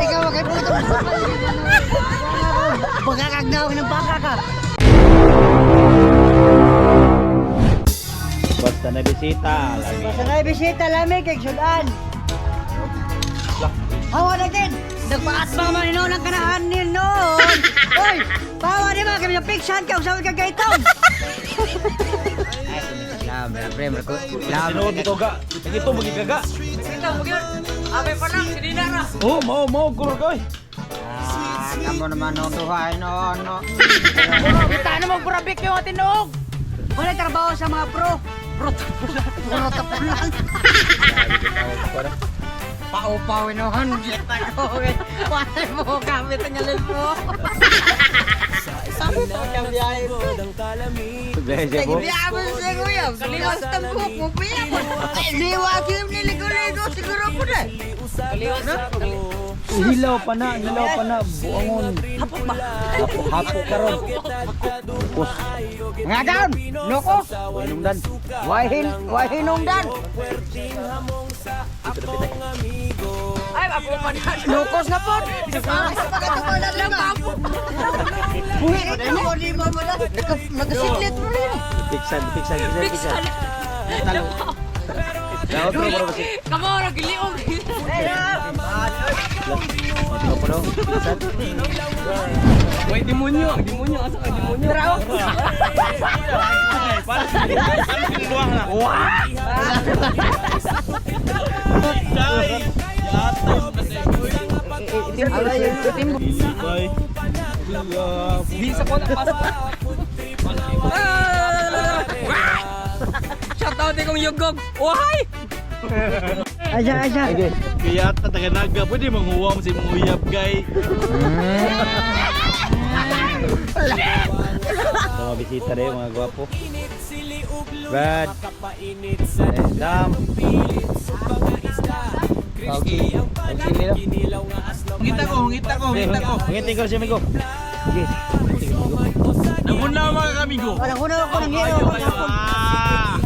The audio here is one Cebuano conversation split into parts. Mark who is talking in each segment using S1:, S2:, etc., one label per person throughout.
S1: Ikaw kay puto. Bagakagnaw ng baka ka.
S2: Basta na bisita, lagi.
S1: Basta na bisita lami kay sudan. Hawa na din. Nagpaatbang man ino ng kanahan ni noon. Oy, pawa di ba kami piksan ka usaw ka gayton.
S2: Tinuod ito ga. Ito magigaga.
S3: Abe pa lang, sinina ra.
S2: Oh, mao mao guro koy.
S1: Ah, kamo naman no duhay no no.
S3: Kita na mo burabik yung tinuog.
S1: Wala trabaho sa mga pro. Pro tapulan. Pro tapulan. Paupaw inohan kita ko. Wala mo gamit ang alil mo. Sabi ko kang biyahe ko.
S2: Biyahe mo.
S1: Biyahe mo sa kuya. Kaliwas tambok mo biyahe mo. Liwag yung niligo-ligo siguro po na.
S2: Hilaw pa na, hilaw pa na buangon.
S3: Hapok ba?
S2: Hapo hapo karon. Kus.
S1: Nga down. Nukos.
S2: Wainungdan.
S1: Wahin, wahinungdan.
S3: Ay, ako pa na.
S1: Nukos na po. Buhi ito. Nakasiklit mo rin.
S2: Piksan, piksan, piksan, piksan.
S3: Piksan.
S2: Daot ro bro kasi.
S3: Kamo ra giliog.
S2: Otro bro. Piksan.
S3: Way demonyo, demonyo asa ka demonyo.
S2: Bye.
S3: Di sa ko na pasok. Shout out kong yugog. Wahay!
S1: Aja, aja.
S4: Kaya ta taga Naga, pwede manguwam sa imong uyab gay.
S2: Mga bisita rin, mga gwapo. Brad. Eh, Dam. Okay. Okay nila.
S4: Ngita ko, ngita ko, ngita ko.
S2: Ngiti ko siya, amigo. Sige.
S4: Naguna mga kamigo.
S1: Wala ko na ako ng hero.
S4: Ah!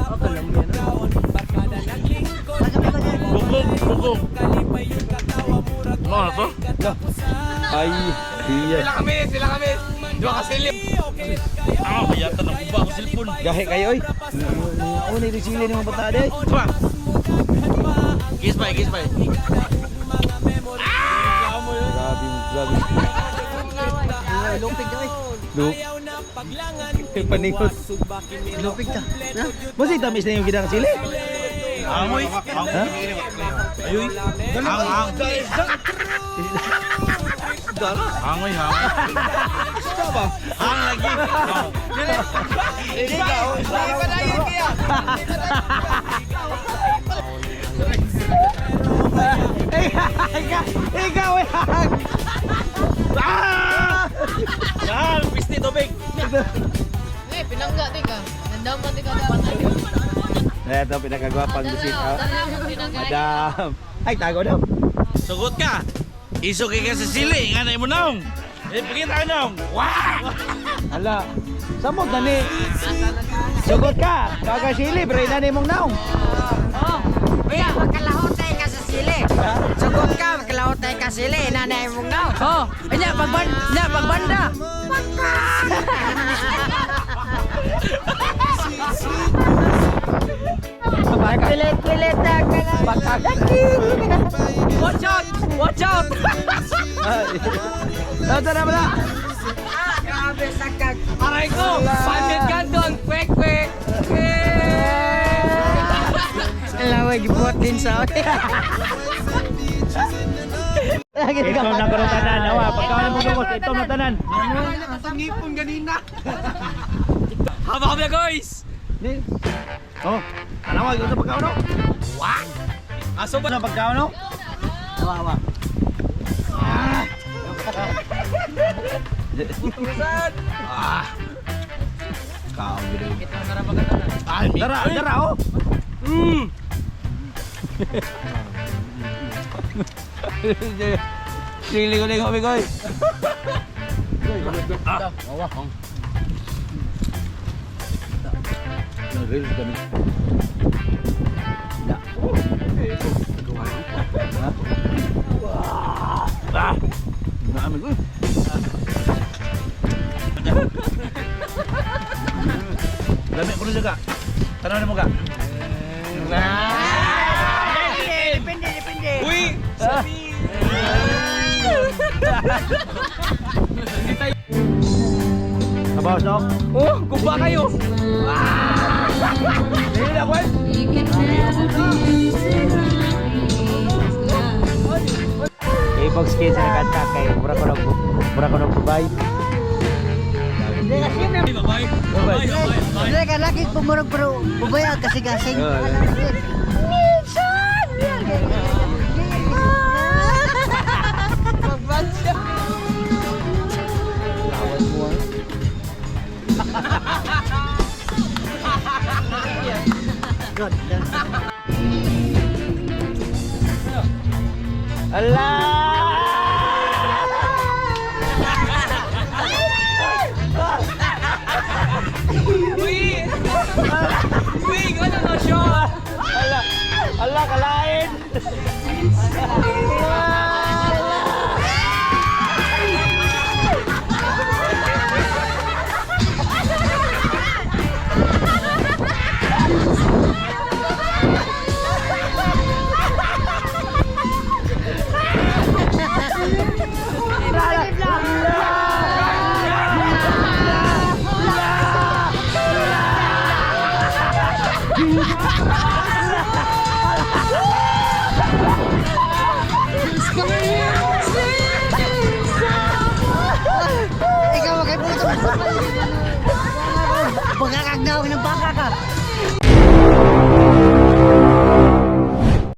S4: Bukong, bukong. Ano na to?
S2: Ay, iya.
S3: Sila kami, sila kami. Dua ka silip.
S4: Ah, kaya ta nakuba ako cellphone.
S2: Gahe kayo, oy. Una yung sili ni mga bata day.
S4: Diba? Kiss bye, kiss bye.
S2: Grabe, grabe.
S1: Lupig daw eh.
S2: Lup. Panihot.
S1: Lupig ta.
S2: Masi tamis na yung ginang sili.
S4: Angoy.
S2: Ha?
S4: Ayoy. Ang ang. Angoy hang. Hang lagi.
S2: Ikaw, ikaw, eh.
S4: Ah! Yan, pisti tubig.
S5: Eh, pinangga di ka. Nandaman di ka dapat.
S2: Ito, pinakagwapang bisita. Madam. Ay, tago daw.
S4: Sugot ka. Iso kay ka sa sili, nga na imo naong. Eh, pakita ka naong. Wah!
S2: Hala. Samot na ni. Sugot ka. Kaga sili, pero ina ni mong naong.
S3: Oh,
S1: Kuya, makalahotay ka sa sili. Sugot ka, makalahotay ka sili. Nanay mong naw.
S3: Oh, nya pagban, nya pagbanda.
S1: Kilit-kilit na ka lang.
S3: Watch out! Watch out!
S2: Tara na pala.
S1: Grabe sa kag.
S3: Aray ko! Pandit gandon! Kwek kwek!
S1: Laway, gibuhat din sa
S2: Ito na karon tanan, awa. Pagkaon mo dungos, ito na tanan.
S3: Haba kami guys!
S2: Ni. Oh, tanawa gyud sa pagkaon no.
S3: Wah! Aso ba?
S2: Sa pagkaon no.
S1: Awa, awa.
S2: Ah. Kaon gyud.
S3: Ito ang karapatan.
S4: Ay,
S2: Dara, dara oh. Sili ko lingo migoy. Reels kami. Da. Ha?
S4: Ah! Naamig ko. Lami ko na siya ka. Tanaw na mo ka.
S1: Depende, depende.
S3: Uy! Sabi!
S2: Kabawas no?
S3: Oh, kumba kayo!
S2: Dili na kwan. Ibog skin sa nagkanta kay mura ko nag Dubai.
S1: Hindi kasi na.
S3: Bye-bye! Bye-bye! Bye-bye!
S1: Hindi ka lagi pumurog pero bubaya kasi gasing. Minsan!
S2: Lawas mo ah.
S1: Good.
S2: Ala!
S3: Uy! Uy! Gano'n na siya!
S2: Ala! Ala kalain!